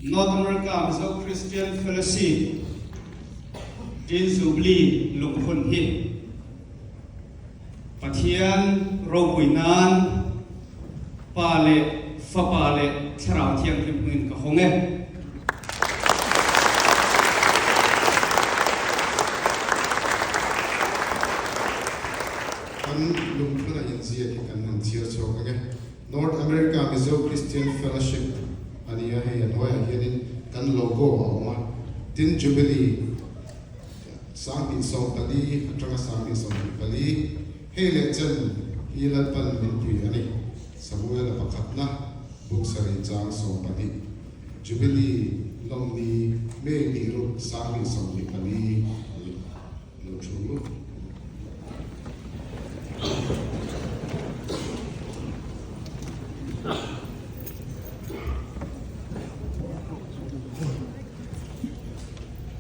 North America Mizo Christian Fellowship Tin Jubilee lungphun hi Pathian ropui nan Pa leh Fapa leh Thlarau Thianghlim hmangin ka hawng e. Kan lungphun a inziak hi kan han chhiar chhuak ang e. North America Mizo Christian Fellowship a ni a, hei a hnuaiah hianin kan logo a awm a, tin Jubilee 2014 atanga 2024, hei leh chen hi Lalpan min pui a ni, Samuela pakhatna buk sarih chang 12, Jubilee lawmni May ni ruk 2024 a ni lo thu.